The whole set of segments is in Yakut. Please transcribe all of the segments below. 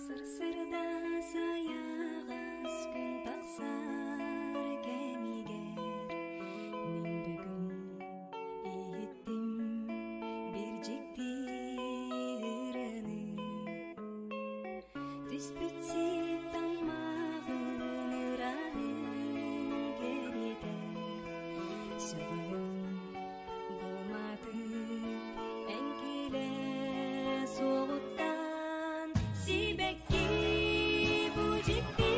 Сарсыарда сайаҕас күн тахсар кэмигэр мин бүгүн иһиттим биир дьикти ырыаны. Түспүт ситтэн мааҕын ырааһын кэриэтэ сөҕөбүн бу маатык эҥкилэ суоҕуттан сибэкки бу дьикти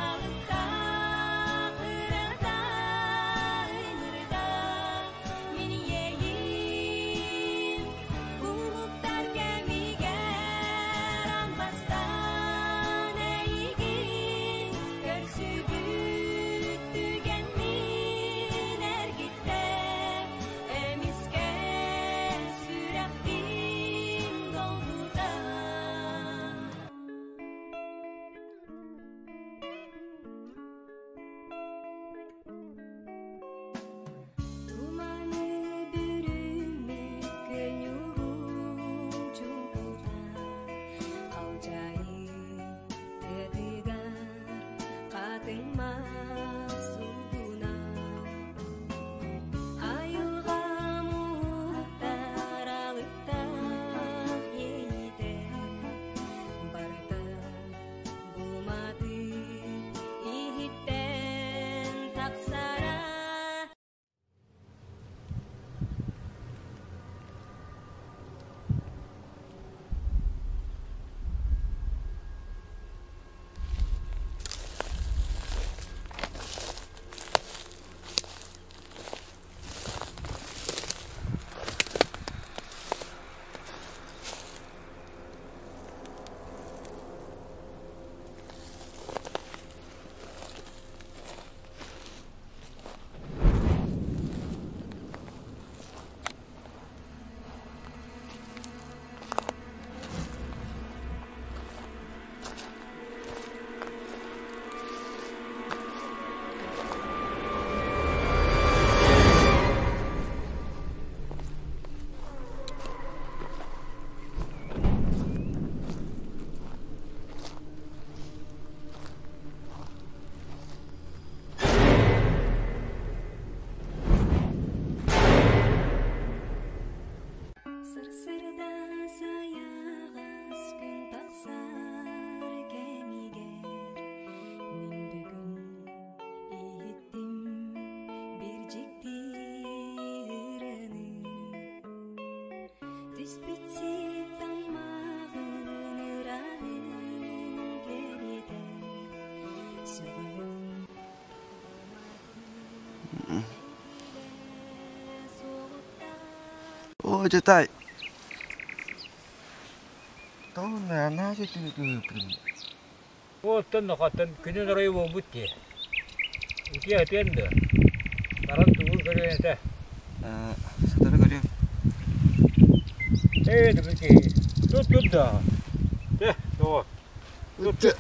алыптаах ырата ыҥырда мин иэйиим уһуктар кэмигэр бастаан эйигин көрсүбүт түгэммин эргиттэ эмискэ сүрэхпин долгута. Туманы бүрүммүт көньугун чуҥкута Халдьаайы тыатыгар хатыҥ мас суугуна Айылҕа муҥутар алыптаах иэйиитэ барыта бу матыып иһиттэн тахсара. Сарсыарда сайаҕас күн тахсар кэмигэр мин бүгүн иһиттим биир дьикти ырыаны. Түспүт ситтэн мааҕын ырааһын кэриэтэ сөҕөбүн Оо, дьэ таай. Оттон нохоттон күнүн оройу буолбут дии. Утуйа сытыан дуо? Баран тугун көрүөн этэ. Сытары көрүөм. Ээ, түбү киһи. Тут тут да. Дэ, тоҕо. Тут тут.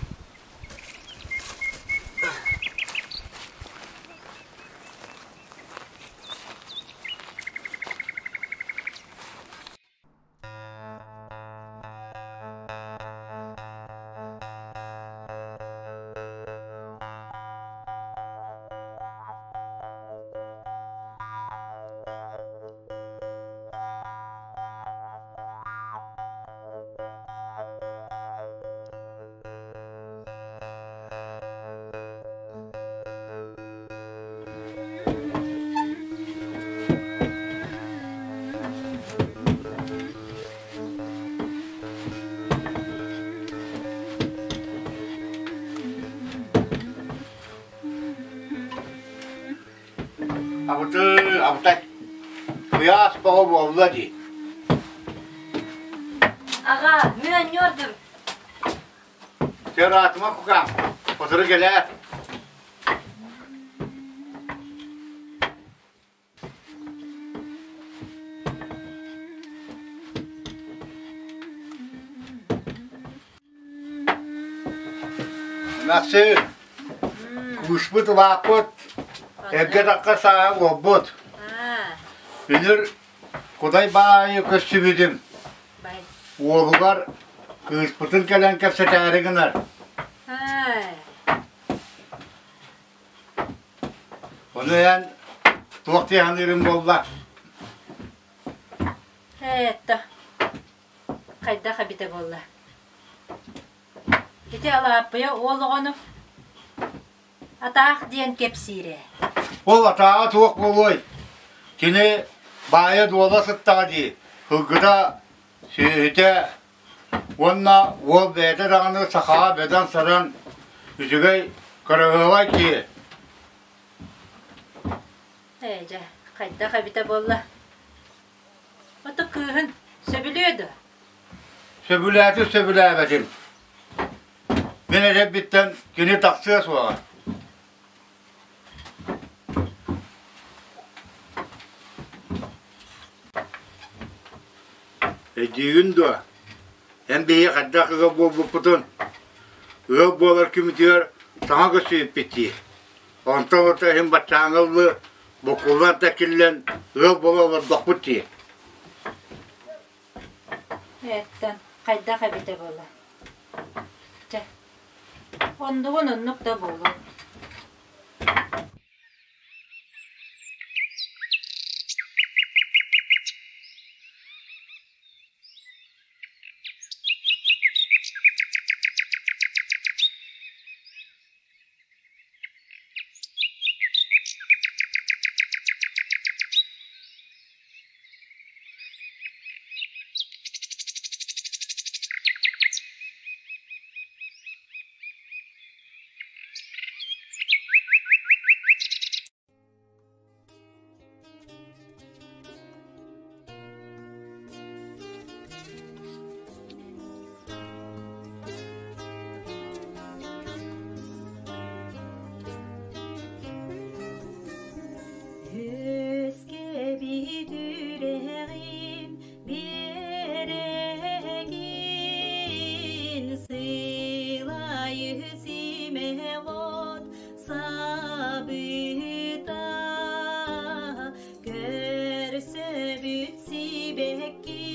Абыты, абытай. Куйаас бөҕө буолла дии. Аҕа, мин анньуордум. Сыараатыма кукаам, сотору кэлээр. Эмээхсин, кууспут улааппыт, эргэ тахха сааһа уолбут. Үнүр Кудай баайы көрсүбүтүм. Уолугар Кыыспытын кэлэн кэпсэтээри гынар. Ону эн туох дии саныырыҥ буолла? Это хайдах эбитэ буолла? Ити Алааппыйа уол оҕону атаах диэн кэпсиирэ. Ол атааҕа туох буолуой? Кини баайа-дуола сыттаҕа дии, сылгыта, сүөһүтэ уонна уол бэйэтэ даҕаны сахаҕа бөдөҥ-садаҥ, үчүгэй, кыраһыабай киһи. Ээ дьэ, хайдах эбитэ буолла? Ото кыыһын сөбүлүө дуо? Сөбүлээтим, сөбүлээбэтим. Мин эдэрбиттэн кини тахсыа суоҕа. Өйдүүгүн дуо? Эн биһиги хайдах ыал буолбуппутун? Ыал буолар күммүтүгэр саҥа көрсүбүппүт дии. Онтон ото иһин баччааҥҥа ыллыы буккуллан тэккиллэн ыал буола олордохпут дии. Эттэн хайдах эбитэ буолла? Чэ, оннугун оннук да буолуо. Үөскэбит үрэҕим биэрэгин сылайы симэх от сабыта көрсөбүт сибэкки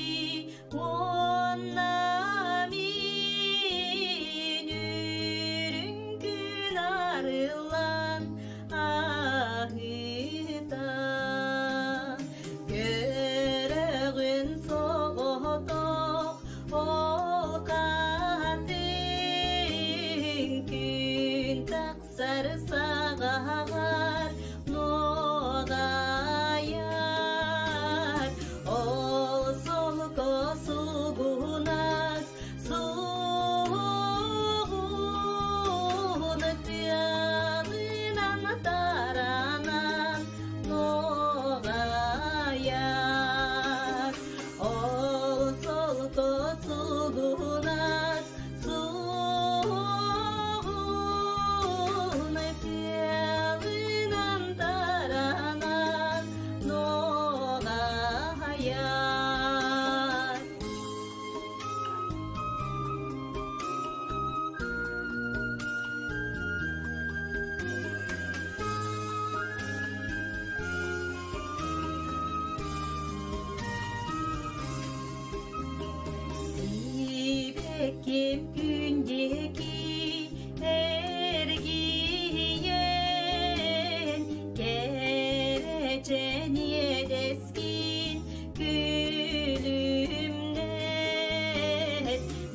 уонна мин үрүҥ күн арыллан аһыта көрөҕүн соҕотох ол хатыҥ күн тахсар саҕаҕар нуоҕайар ол солко суугунас сугун тыалынан таранан нуоҕайар ол солко суугунас сугун тыалынан таранан нуоҕайар. Сибэкким күн диэки эргийэн, кэрэчэн иэдэскин күлүмнэт,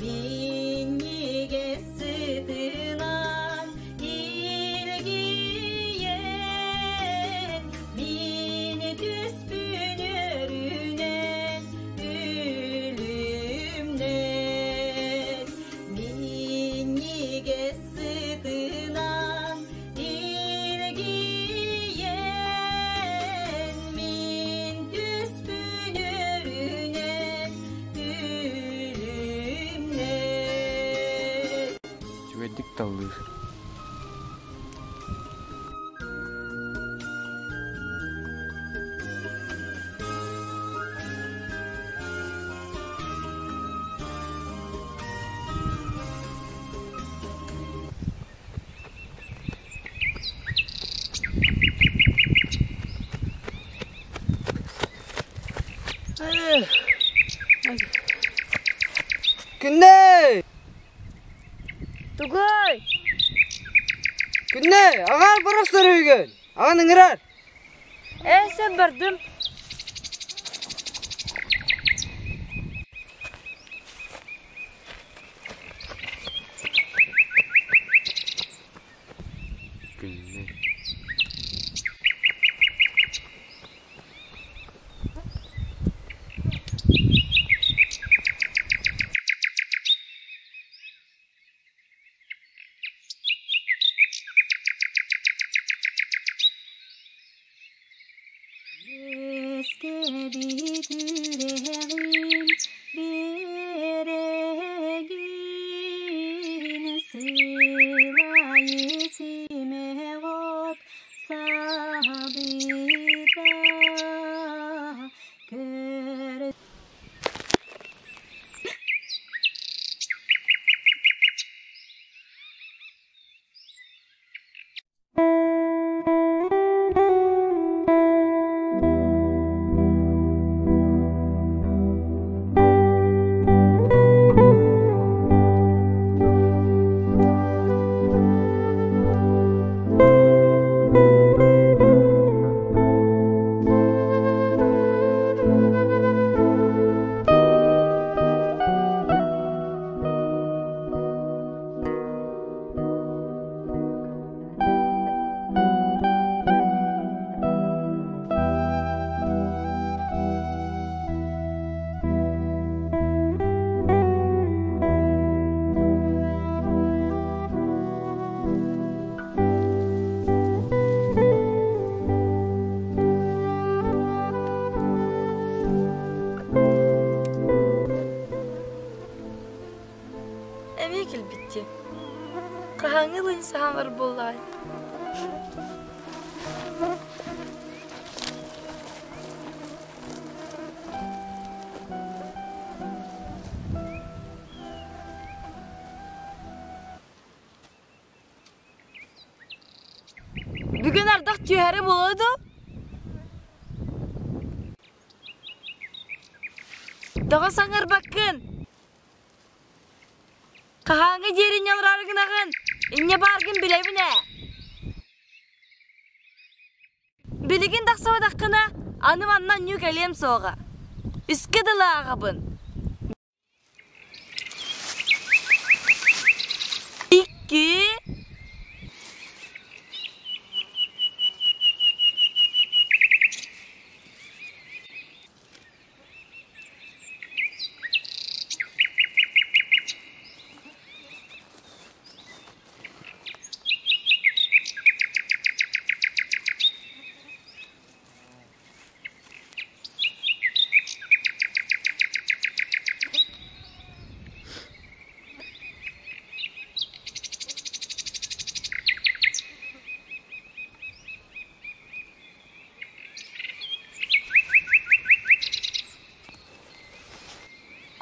минньигэс сытынан илгийэн, мин түспүн өрүнэн үлүмнэт, минньигэс сытынан илгийэн, мин түспүн өрүнэн үлүмнэт. Үчүгэйдик таллыыр. Күннэй! Тугуй? Күннэй, аҕаар бырахсар үһүгүн. Аҕан ыҥырар. Ээ, сөп бардым. Күннэй. Үөскэбит үрэҕин биэрэгин сылайы симэх от сабыта көр Эмиэ кэлбиттии. Хаһааҥҥы ылын саһан бар буоллаҕай? Бүгүн ардах түһэрэ буолуо дуу? Тоҕо саҥарбаккын? Хаһааҥҥы диэри ньалыраары гынаҕын? Инньэ бааргын билэбин ээ. Билигин тахсыбатаххына, аны манна анньыы кэлиэм суоҕа. Искэ дылы ааҕабын. Икки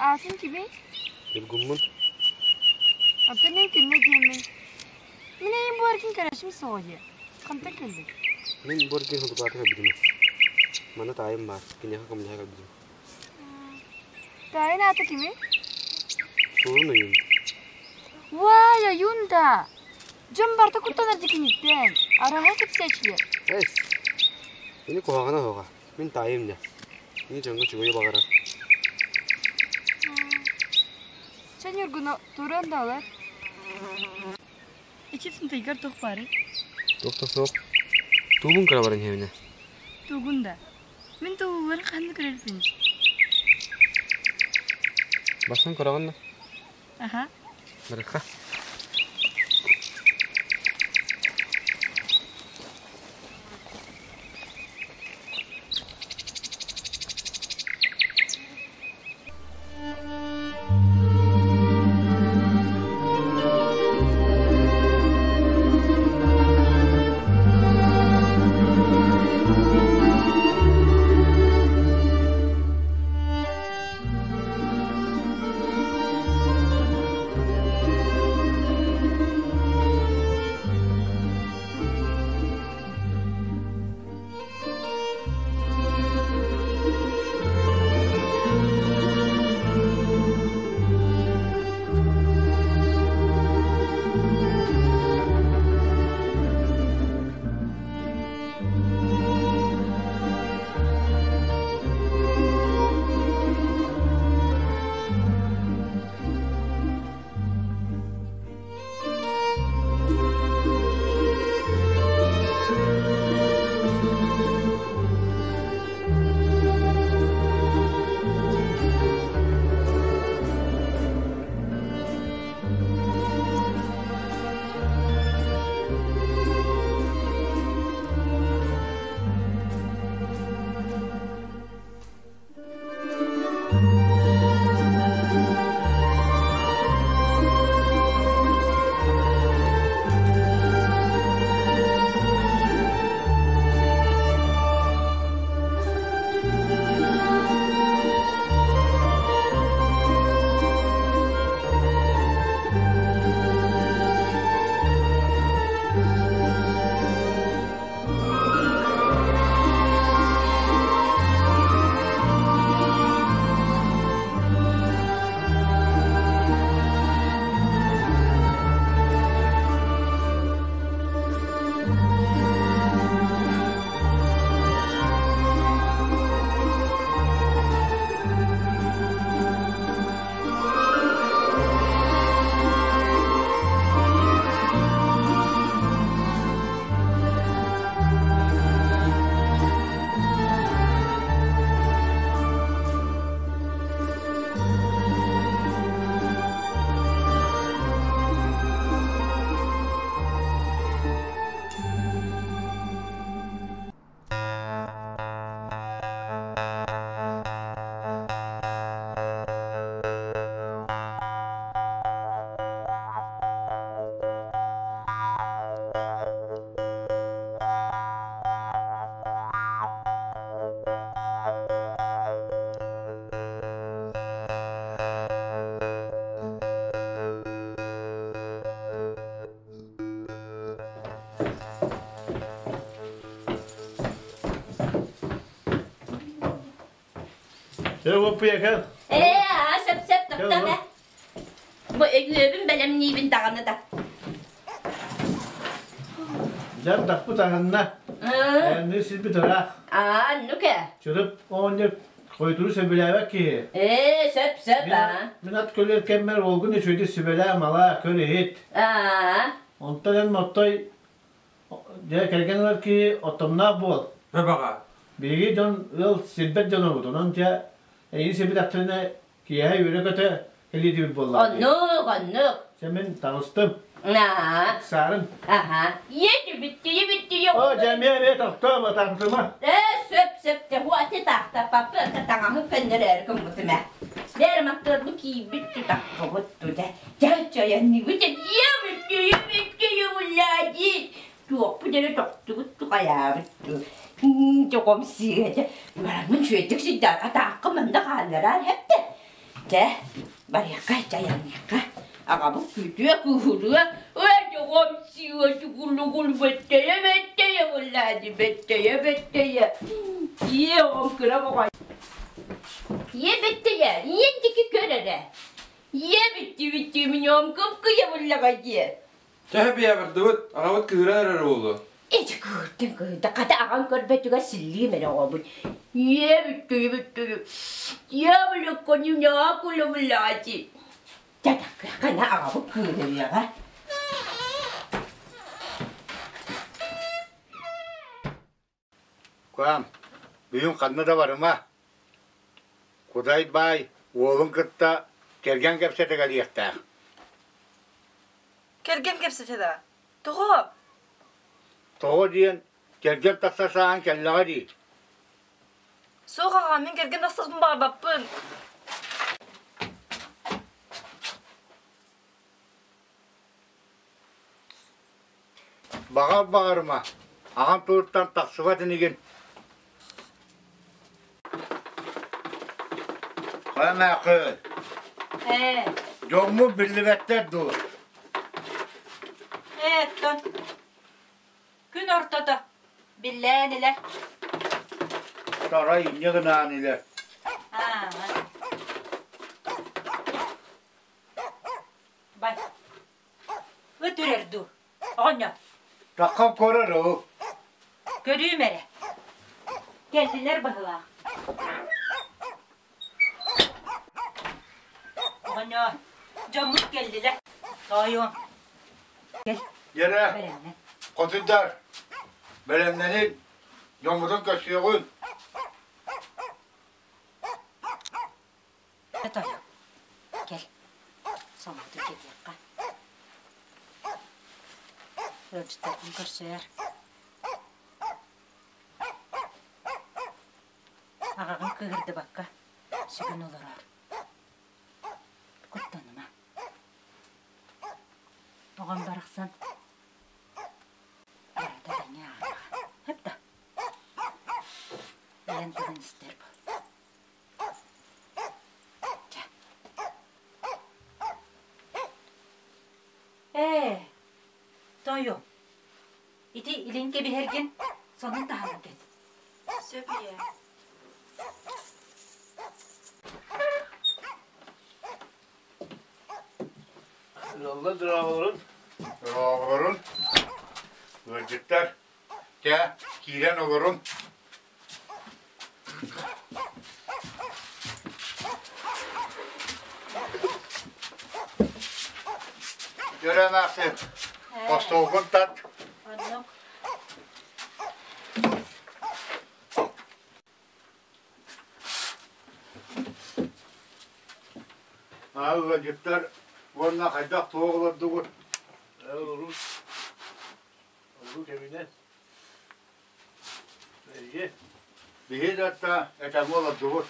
Аатын кимий? Ньургуммун. Оттон мин күннэ диэммин. Мин эйим бу эргин көрөшүм суоҕа дии. Хантан кэллиҥ? Мин бу эргин ходукаата кэлбитим. Манна таайым баар. Киниэхэ көмөлөһө кэлбитим. Таайын аата кимий? Суорун ойуун. Уай, ойуун да! Дьон барыта куттанар дьикиниттэн. Араһа кэпсээччилэр. Эс! Ини куһаҕана суоҕа. Мин таайым дьэ. Мин дьоҥҥо үчүгэйи баҕарар. Чэ, Ньургуну туран да ылар. Ичи сынтыйгар туох баарый? Туох да суох. Туубун кыра баран иһэбинэ. Тугун да. Мин тугулларын ханна көрөрбүн? Барсан көрөҕүн да? Аха. Барыхха. Чэ, уоппуйа Ээ, аа, сөп-сөп, топтоо ээ. Бу өйүөбүн бэлэмниибин даҕаны да. Дьэ, тахпыт аһынна. Эйэмнии сирбит ыраах. Аа, ну-ка. Чырып оҕонньор хойутуру сөбүлээбэт киһи. Ээ, сөп-сөп, аа. Мин ат көлөр кэммэр уолгун үчүгэйдик сүбэлээ, малаа, көр иһит. Аа. Онтон эн Моттой дьэ кэргэн ылар киһи оттомноох буол. Бабаҕа. Биһиги дьон ыал сирбэт дьонобут, онон дьэ эйигин сирбэтэхтэринэ киэһэ үөрэ-көтө кэлиитибит буоллаҕа дии. Оннук, оннук. Чэ мин таҕыстым. Аа. Саарын. Аха. Ийэ бүттүйэ бүттүйэ. О, дьэ эмиэ эмиэ тохтоо, таҕыстыма. Ээ, сөп, сөп, дьэ, хуати таахта, папа, таҥаһы көннөрөөрү гыммытым ээ. Бээр маттыар бу киирбит тутахпыбыт тутэ. Дьэ, чайанныгы дьэ, ийэ бүттүйэ бүттүйэ буллаа дии. Туохпут эрэ тохтубут тукайаабыт Дьоҕом сыыһа дьэ, бараммын үчүгэйдик сыйдаан атаахха манна хааллараар хэптэ. Дьэ, барыахха, дьайаныахха. Аҕабыт күүтүө, кууһуруо. Ой, дьоҕом сыыһа тугулугул бэттэйэ бэттэйэ буллаады, бэттэйэ бэттэйэ. Ийэ оҕом кыра боҕой. Ийэ бэттэйэ, ийэн диэки көр эрэ. Ийэ бүттү бүттү миньон кып-кыйа буллаҕа диэ. Чэ, бэйэбырдыбыт, аҕабыт кыыһыран эрэр буолуо. Ити кыыртын кыырда, хата аҕаҥ көрбөтүгэр силлиим эрэ оҕобун. Ийэ бүттү бүттү. Ийэ бүлүккүнү Дьэ, аҕабыт кыыһырыаҕа. Куам, бүгүн ханна да барыма. Кудай баай уолун кытта кэргэн кэпсэтэ кэлиэхтээх. Кэргэн кэпсэтэ да? Тоҕо? Тоҕо диэн кэргэн тахса сааһан кэллэҕэ дии. Суох аҕа, мин кэргэн тахсыахпын баҕарбаппын. Баҕар баҕарыма, аҕам тылыттан тахсыбат инигин. Хайа мэххи, Ээ, дьоммут биллибэттэр дуо? ээ, оттон күн ортото биллээн илэр. Тарай инньэ гынаан илэр. Аа, бай. Ыт үрэр дуу, оҕонньор? Таххан көрөр оо. Көрүүм эрэ. Кэллилэр быһылаах. Оҕонньор, дьоммут кэллилэр. Тоойуом, кэл. Дьэрэ, Бэлэмнэн. хотуйдар, бэлэмнэнин, дьоммутун көрсүөҕүн. Тоойуом, кэл. Соҥмоту кэтиэххэ. Ыалдьыттарбын көрсөөр. Аҕаҕын кыыһырдыбакка сүгүн олороор. Куттаныма. Оҕом барахсан барыта тэҥҥэ ааҕыаҕа. Хөп да. Ийэн тылын истэр буол. Чэ. Ээ, тоойуом, ити илин кэбиһэргин сонун таһааран кэт. Сөп ийээ. Ыаллар дорооболорун. Дорооболорун. Ыалдьыттар, чэ, киирэн олорун. Дөрө эмээхсин, остуолгун тарт. Оннук. Аа, ыалдьыттар уонна хайдах туох олордугут? Олоруу. Олоруу кэминэн. Эйиэ. Биһи да атта этэҥҥэ олордубут.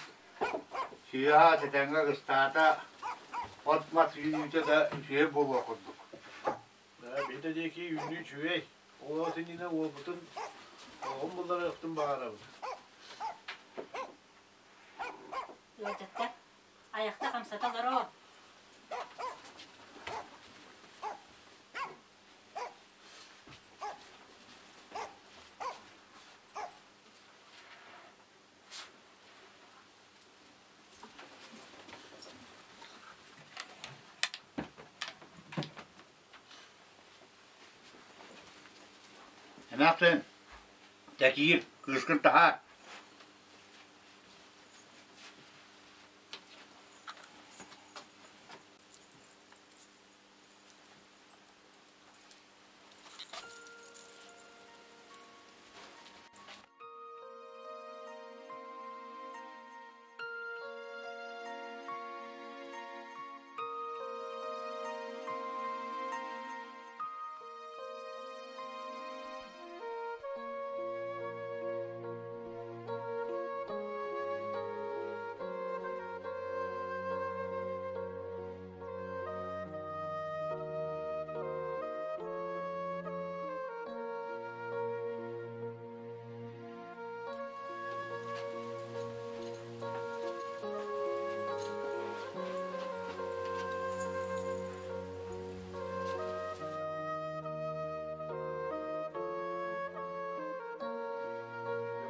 Сыыһа тэтэҥҥэ ыстаата, от-мас үүнүүтэ да үчүгэй буолуох курдук. Биһи да диэки үүнүү үчүгэй. Ол иннинэ уолбутун оҕом булларыахтын баҕарабыт. Ыалдьыттар, айахта хамсата олороо. Эмээхсин, тэкиир, кыыскын таһаар.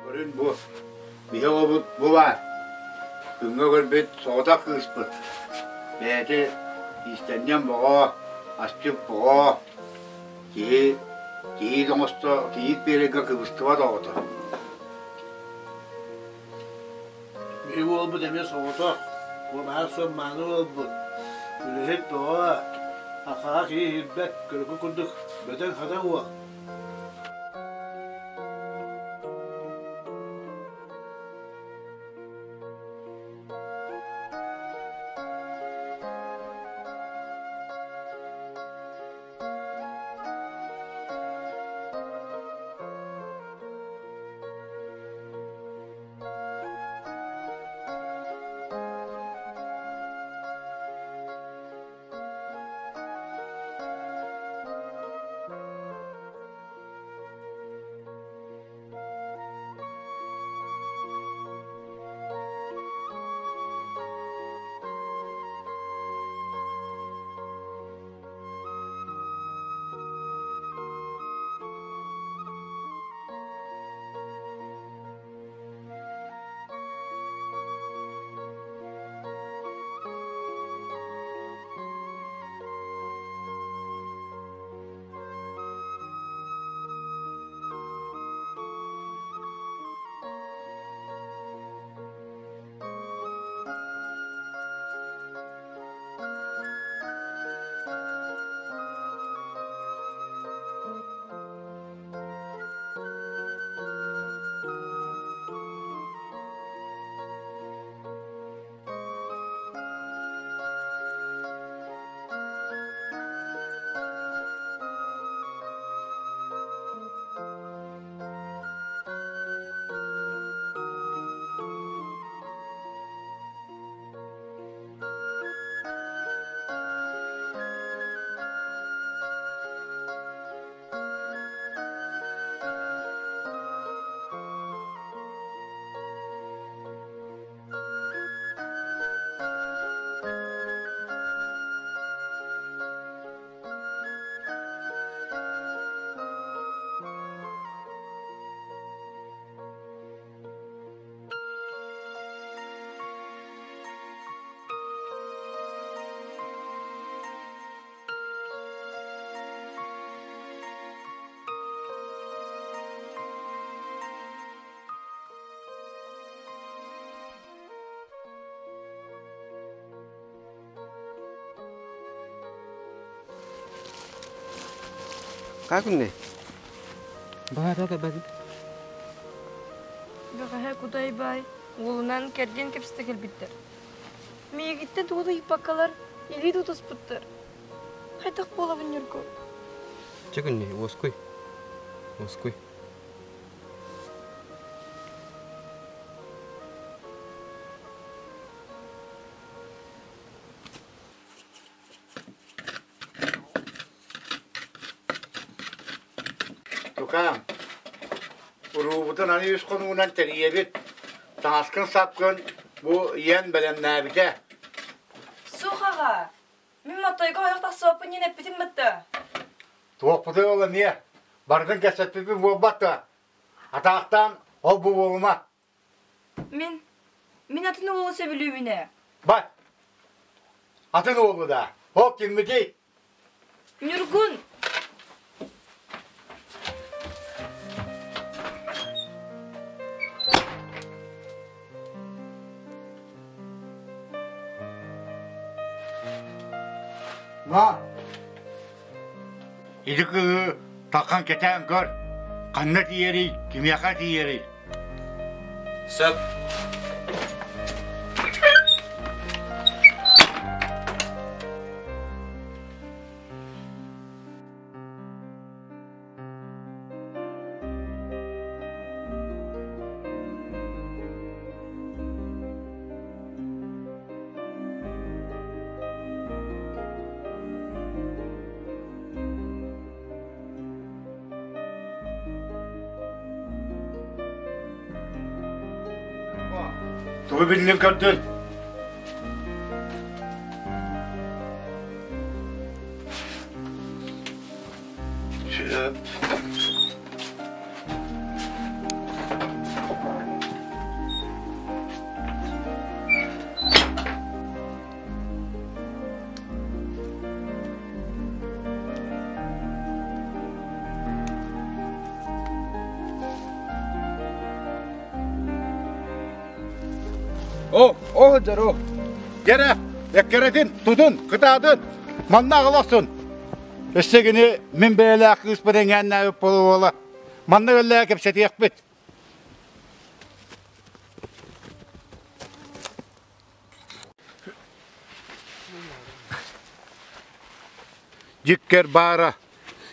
Көрүн бу биһи оҕобут бу баар. Күҥҥэ көрбүт соҕотох кыыспыт. Бэйэтэ иистэнньэҥ боҕо, асчыт боҕо, киһи киһи оҥосто кийиит биэрэргэ кыбыстыбат оҕото. Биһиги уолбут эмиэ соҕотох, куобаһа суох мааны уолбут, үлэһит бөҕө, акаҕа киһи иһирбэт, көргө курдук бөдөҥ-хадаҥ уол. Хаа күннэй? Баһаата кэлбэтин. Бэҕэһээ Кудай баай уолунан кэргэн кэпсэтэ кэлбиттэр. Миигиттэн тугу да ыйыппаккалар илии тутуспуттар. Хайдах буолабын Ньургу? Чэ күннэй, уоскуй. Уоскуй. Тукаам, уруубутун аны үс хонугунан тэрийэбит. Таҥаскын-сапкын бу ийэн бэлэмнээбитэ. Суох аҕа, мин Мотойго ойох тахсыбаппын диэн эппитим бытта. Туохпутуй ол эмиэ? Барытын кэпсэппиппит буолбат дуо? Атаахтаан ол бу буолума. Мин, мин атын уолу сөбүлүүбүн ээ. Бар! Атын уолу да? Ол киммитий? Ньургун! Ма! Ити кыыһы таххан кэтээн көр, ханна тиийэрий, кимиэхэ тиийэрий? Сөп. Тугу биллин көрдүн? О, о, дьоро. Дьэрэ, эккэрэтин, тутун, кытаатын, манна аҕалахсын. Өссө кини мин бэйэлээх кыыспын эҥээннээбит буола-буола. Манна өллөө кэпсэтиэхпит. Дьиккэр баара.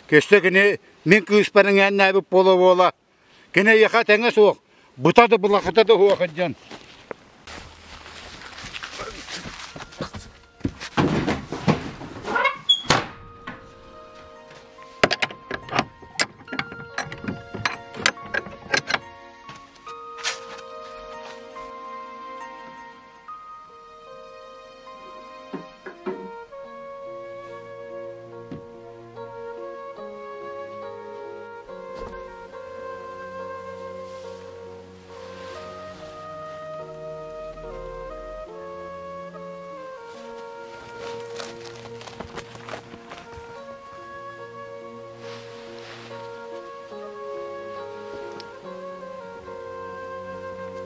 Өссө кини мин кыыспар эҥээннээбит буола-буола. Кини эйиэхэ тэҥэ суох. Быта да былахыта да суох дьон.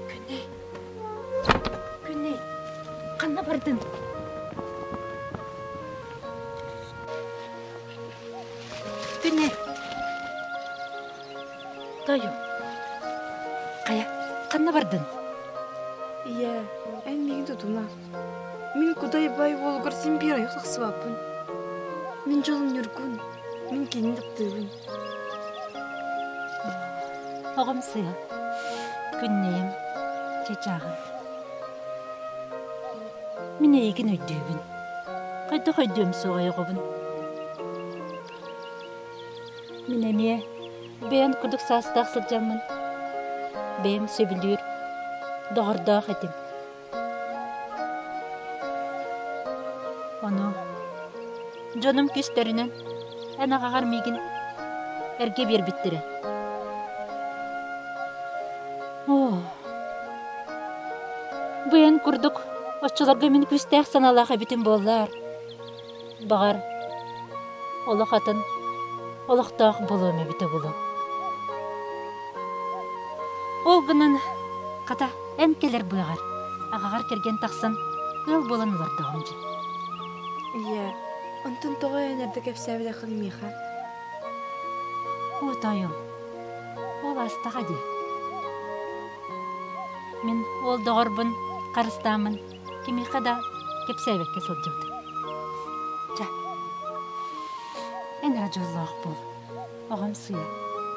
Күннэй! Күннэй! Ханна бардын? Күннэй! Тойум, хайа, ханна бардын? Ийээ, эн миигин тутума. Мин Кудай бай уолугар син биир айах тахсыбаппын. Мин дьолум Ньургун, мин кинини таптыыбын. Оҕом сыа, күннэйим, чычааҕым. Мин эйигин өйдүүбүн. Хайдах өйдүөм суоҕай оҕобун? Мин эмиэ бэйэм курдук саастаах сылдьаммын, бэйэм сөбүлүүр, доҕордоох этим. Ону дьонум күүстэринэн эн аҕаҕар миигин эргэ биэрбиттэрэ. Оо, бу эн курдук оччолорго мин күүстээх санаалаах эбитим буоллар. Баҕар, олох атын, олохтоох буолуом эбитэ буолуо. Ол гынан, хата, эн кэлэр быаҕар, аҕаҕар кэргэн тахсан, ыал буолан олордоҕум дии. Ийээ, онтон тоҕо эн эрдэ кэпсээбэтэххин миэхэ? Оо, тоойуом, ол аастаҕа дии. Мин ол доҕорбун харыстааммын кимиэхэ да кэпсээбэккэ сылдьыбытым. Чэ, эн эрэ дьоллоох буол, оҕом сыа,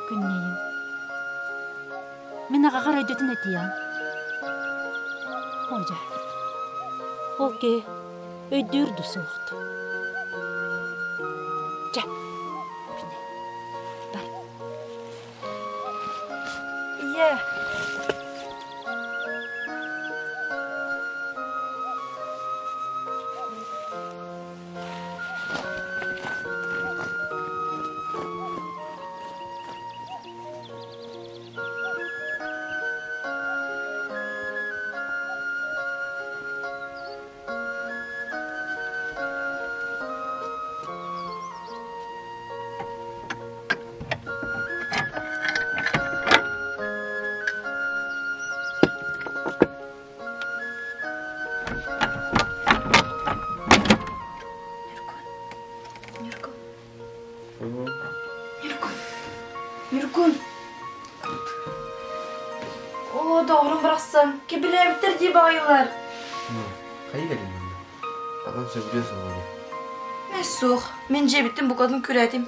күннэйим. Мин аҕаҕар өйдөтөн этиэм. Оо дьэ, ол киһи өйдүүр да суохту. Чэ, күннэй, бар. Ийээ. Ньургун! Ньургун! Оо, доҕорум барахсан, кэбилээбиттэр дии баҕайылар. Хайа кэлин манна? Аҕам сөбүлүө суоҕа дии. Ээ, суох. Мин дьиэбиттэн букатын күрээтим.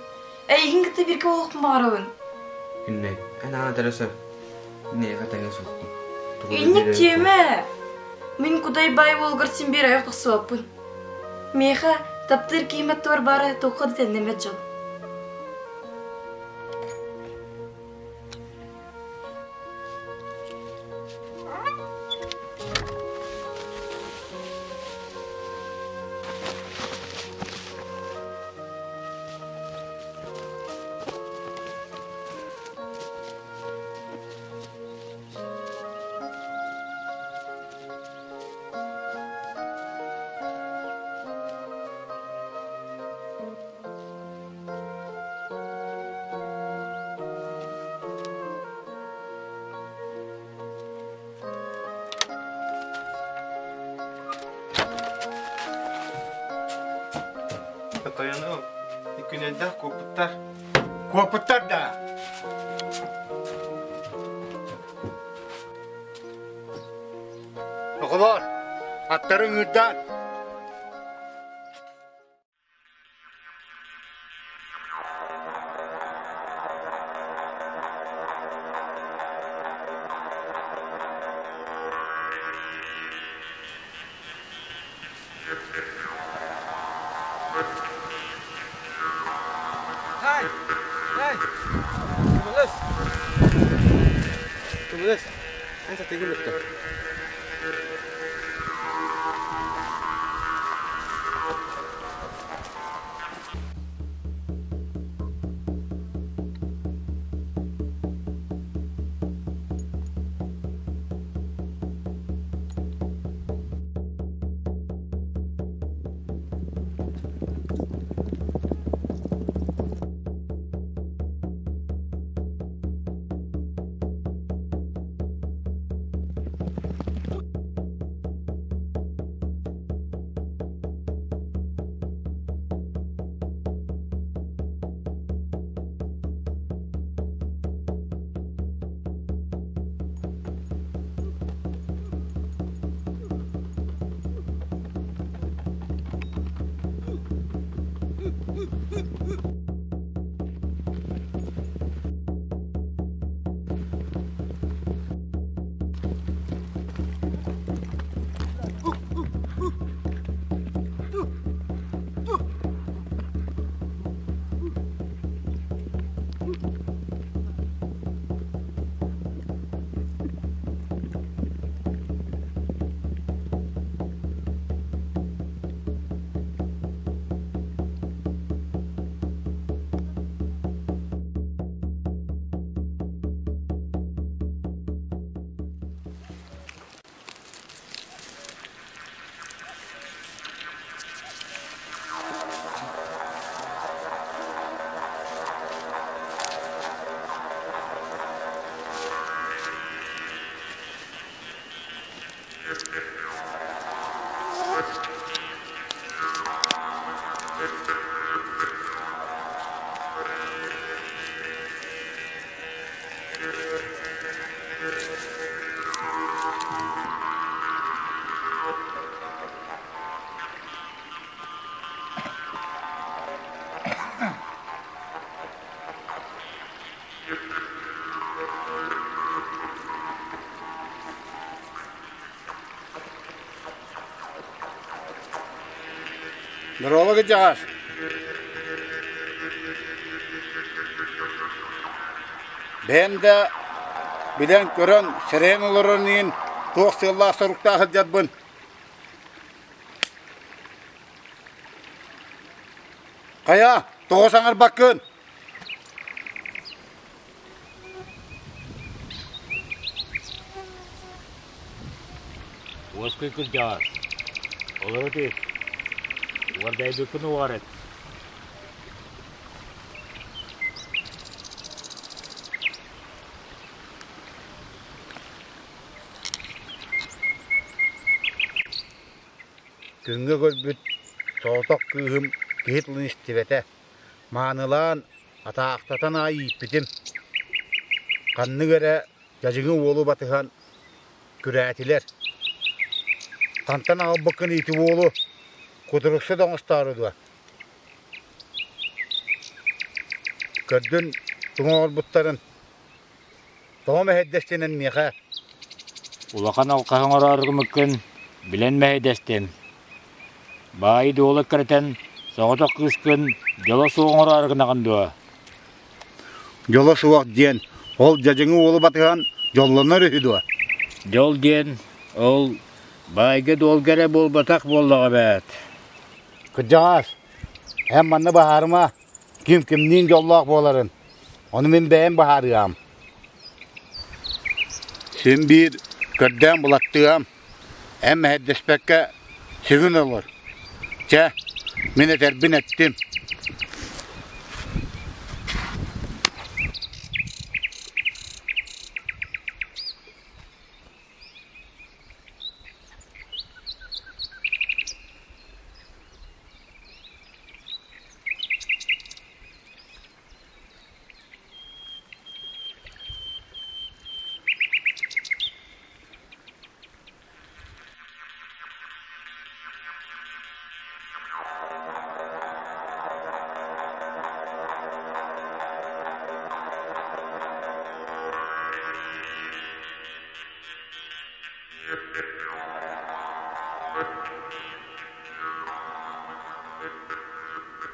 Эйигин кытта бииргэ буолуохпун баҕарабын. Күннэй, эн аана эрэ сөп. Мин эйиэхэ тэҥэ суохпун. Тугу да Инник биэриэм суох. тиэмэ! Мин кудай баай уолугар син биир айах тахсыбаппын. Миэхэ таптыыр киһим аттыбар баара туохха да тэннэммэт дьол. Тойону күнэлдэх куоппуттар. Куоппуттар да? Оҕолоор, аттары ыҥыырдаан. Һай! Һай! Көмөлөс! Көмөлөс! Эн сатыыгын бүттэ. Здорово, кырдьаҕас. Бэйэм да билэн-көрөн, сэрэйэн олорон иһин туох сыаллаах-соруктаах сылдьарбын Хайа, тоҕо саҥарбаккын? Уоскуй кырдьаҕас, олоро түс, уордайбыккын уҕарыт. Күҥҥэ көрбүт соҕотох кыыһым киһи тылын истибэтэ. Маанылаан, атаахтатан аҕай ииппитим. Ханнык эрэ дьадьыҥы уолу батыһан күрээтилэр. Хантан аҕалбыккын ити уолу кутуруксут оҥостоору дуо? Көрдүн тугу оҥорбуттарын Тоҕо мэһэйдэстинэн миэхэ? Улахан алҕаһы оҥороору гыммыккын билэн мэһэйдэстим. Баайы-дуолу эккирэтэн соҕотох кыыскын дьоло суох оҥороору гынаҕын дуо? Дьоло суох диэн ол дьадьыҥы уолу батыһан дьоллонор үһү дуо? Дьол диэн ол баайга-дуолга эрэ буолбатах буоллаҕа эбээт. Кырдьаҕаас, эн манна быһаарыма, ким кимниин дьоллоох буоларын. Ону мин бэйэм быһаарыам. Син биир көрдөөн булаттыам. Эн мэһэйдэспэккэ сүгүн олор. Чэ, мин этэрбин эттим.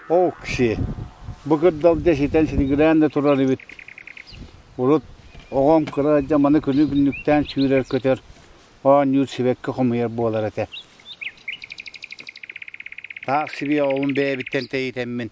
Оокси, бу кырдалга ситэн силигилээн да турар эбит. Урут оҕом кыра дьэ маны күнү-күннүктээн сүүрэр-көтөр, оонньуур сибэкки хомуйар буолар этэ. Таах сибиэ оҕобун бэйэбиттэн тэйитэммин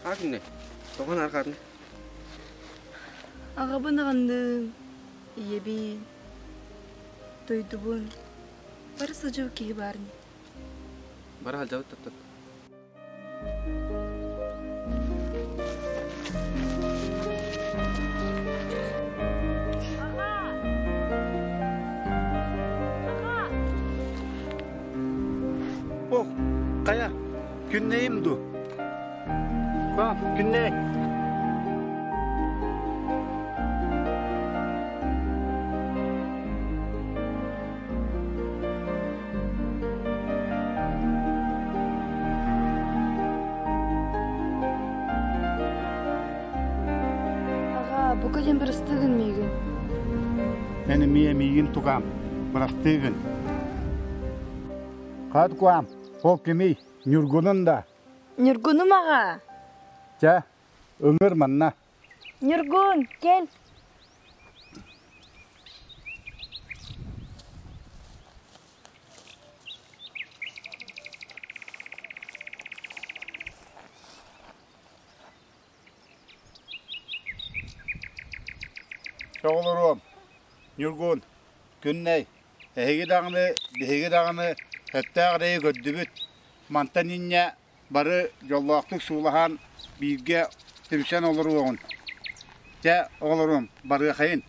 Аатын Тоҕон арҕаатын. Аҕабын аҕынным, ийэбин, дойдубун, бары сылдьыбыт киһи баарыный. Бары сылдьабыт таптат. Ох, хайа, күннэйим дуу? Күннэй. Аҕаа, бука диэн бырастыы гын миигин. Эн эмиэ миигин тугаам, бырастыы гын. Хат куам, ол кимий? Ньургунун да? Ньургунум аҕа. Чэ, ыҥыр манна. Ньургун, кэл. Оҕолоруом, Ньургун, Күннэй, эһиги даҕаны, биһиги даҕаны сөптөөх эрэйи көрдүбүт. Мантан инньэ бары дьоллоохтук суулаһан бииргэ түмсэн олоруоҕун. Чэ, оҕолорум, барыахайын.